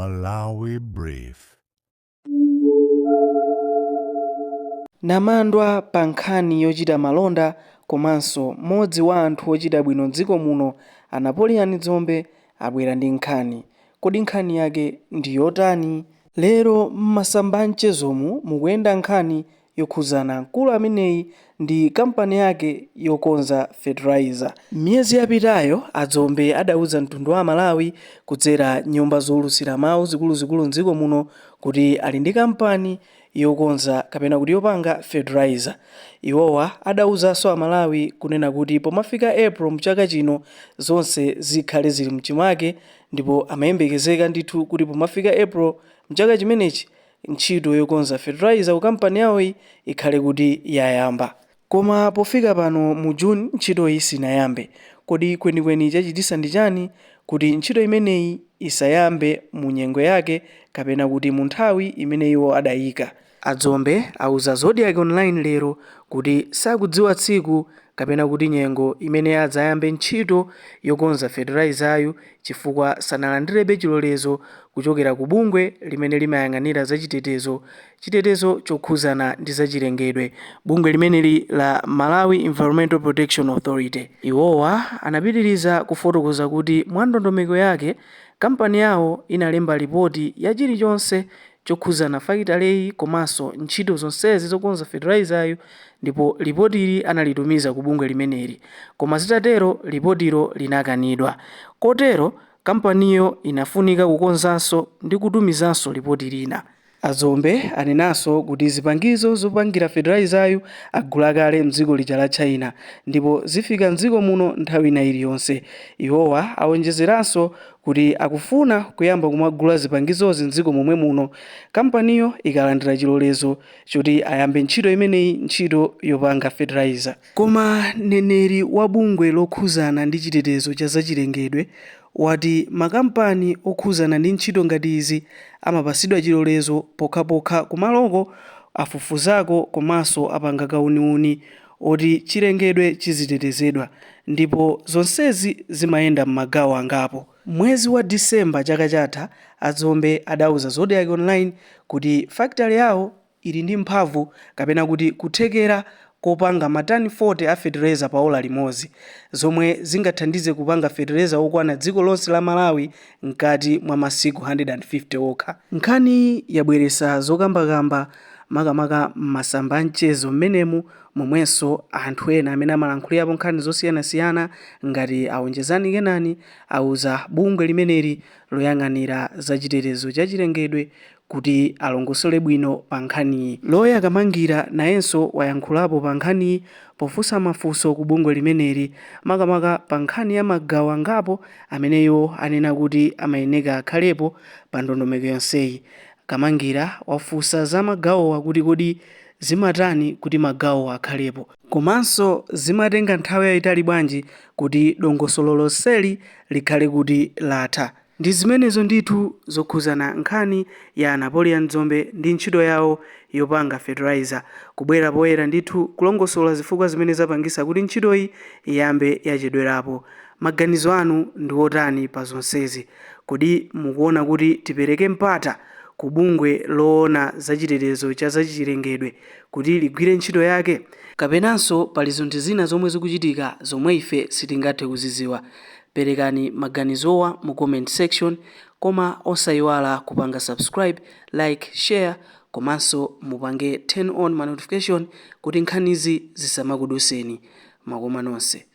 Malawi Brief. Namandwa pa nkhani yochita malonda komanso mmodzi wa anthu ochita bwino m'dziko muno a Napoleon Dzombe abwera ndi nkhani. Kodi nkhani yake ndi yotani? Lero m'masamba a mchezomu mukuyenda nkhani yokhudzana mkulu ameneyi ndi kampani yake yokonza fertilizer. Miyezi yapitayo a Dzombe adauza mtundu wa Amalawi kudzera nyumba zoulutsira mawu zikuluzikulu m'dziko muno kuti ali ndi kampani yokonza kapena kuti yopanga fertilizer. Iwowa adauzanso Amalawi kunena kuti pomafika April mchaka chino zonse zikhale zili mchimake ndipo amayembekezeka ndithu kuti pomafika April mchaka chimenechi ntchito yokonza fertilizer ku kampani yawoyi ikhale kuti yayamba. Koma pofika pano mu June ntchitoyi sinayambe. Kodi kwenikweni chachitisa ndi chani kuti ntchito imeneyi isayambe mu nyengo yake kapena kuti mu nthawi imene iwo adayika? A Dzombe auza Zodiak Online lero kuti sakudziwa tsiku kapena kuti nyengo imene adzayambe ntchito yokonza fertilizer-yu chifukwa sanalandirebe chilolezo kuchokera ku bungwe limene limayang'anira za chitetezo chitetezo chokhuzana ndi zachilengedwe, bungwe limeneli la Malawi Environmental Protection Authority. Iwowa anapitiriza kufotokoza kuti mwa ndondomeko yake, kampani yawo inalemba lipoti ya chilichonse chokhuzana fakitaleyi komanso ntchito zonsezi zokonza fertilizer-yu ndipo lipotili analitumiza ku bungwe limeneli, koma zitatero lipotilo linakanidwa. Kotero kampaniyo inafunika kukonzanso ndi kutumizanso lipoti lina. A Dzombe anenanso kuti zipangizo zopangira fertilizer-yu agula kale mdziko lija la China ndipo zifika mdziko muno nthawi ina iliyonse. Iwowa awonjezeranso kuti akufuna kuyamba kumagula zipangizozi mdziko momwe muno kampaniyo ikalandira chilolezo choti ayambe ntchito imeneyi, ntchito yopanga fertilizer. Koma mneneri wa bungwe lokhuzana ndi chitetezo cha zachilengedwe wati makampani okhuzana ndi ntchito ngati izi amapasidwa chilolezo pokhapokha kumaloko afufuzako komanso apanga kauniuni oti chilengedwe chizitetezedwa ndipo zonsezi zimayenda m'magawo angapo. Mwezi wa December chaka chatha, a Dzombe adauza Zodiak Online kuti factory yawo ili ndi mphamvu kapena kuti kuthekera kopanga matani 40 a fetereza pa ola limodzi, zomwe zingathandize kupanga fetereza wokwana dziko lonse la Malawi mkati mwa masiku 150 okha. Nkhaniyi yabweretsa zokambakamba makamaka m'masamba a mchezo mmenemu momwenso anthu ena amene amalankhulirapo nkhani zosiyanasiyana ngati a Onjezani Kenani auza bungwe limeneli loyang'anira za chitetezo cha chilengedwe kuti alongosole bwino pa nkhaniyi. Loya Kamangira nayenso wayankhulapo pa nkhaniyi pofunsa mafunso ku bungwe limeneli makamaka pa nkhani ya magawo angapo amene iwo anena kuti amayeneka akhalepo pa ndondomeko yonseyi. Kamangira wafunsa za magawowa kuti kodi zimatani kuti magawowa akhalepo komanso zimatenga nthawi yayitali bwanji kuti dongosolo lonseli likhale kuti latha. Ndi zimenezo ndithu zokhuzana nkhani ya Napoleon Dzombe ndi ntchito yawo yopanga fertilizer, kubwera poyera ndithu kulongosola zifukwa zimene zapangisa kuti ntchitoyi iyambe yachedwerapo. Maganizo anu ndi otani pa zonsezi? Kodi mukuona kuti tipereke mpata ku bungwe loona zachitetezo cha zachilengedwe kuti ligwire ntchito yake, kapenanso pali zinthu zina zomwe zikuchitika zomwe ife sitingathe kuziziwa? Perekani maganizowa mu comment section, koma osayiwala kupanga subscribe, like, share komanso mupange turn on ma notification kuti nkhanizi zisamakuduseni. Makoma nonse.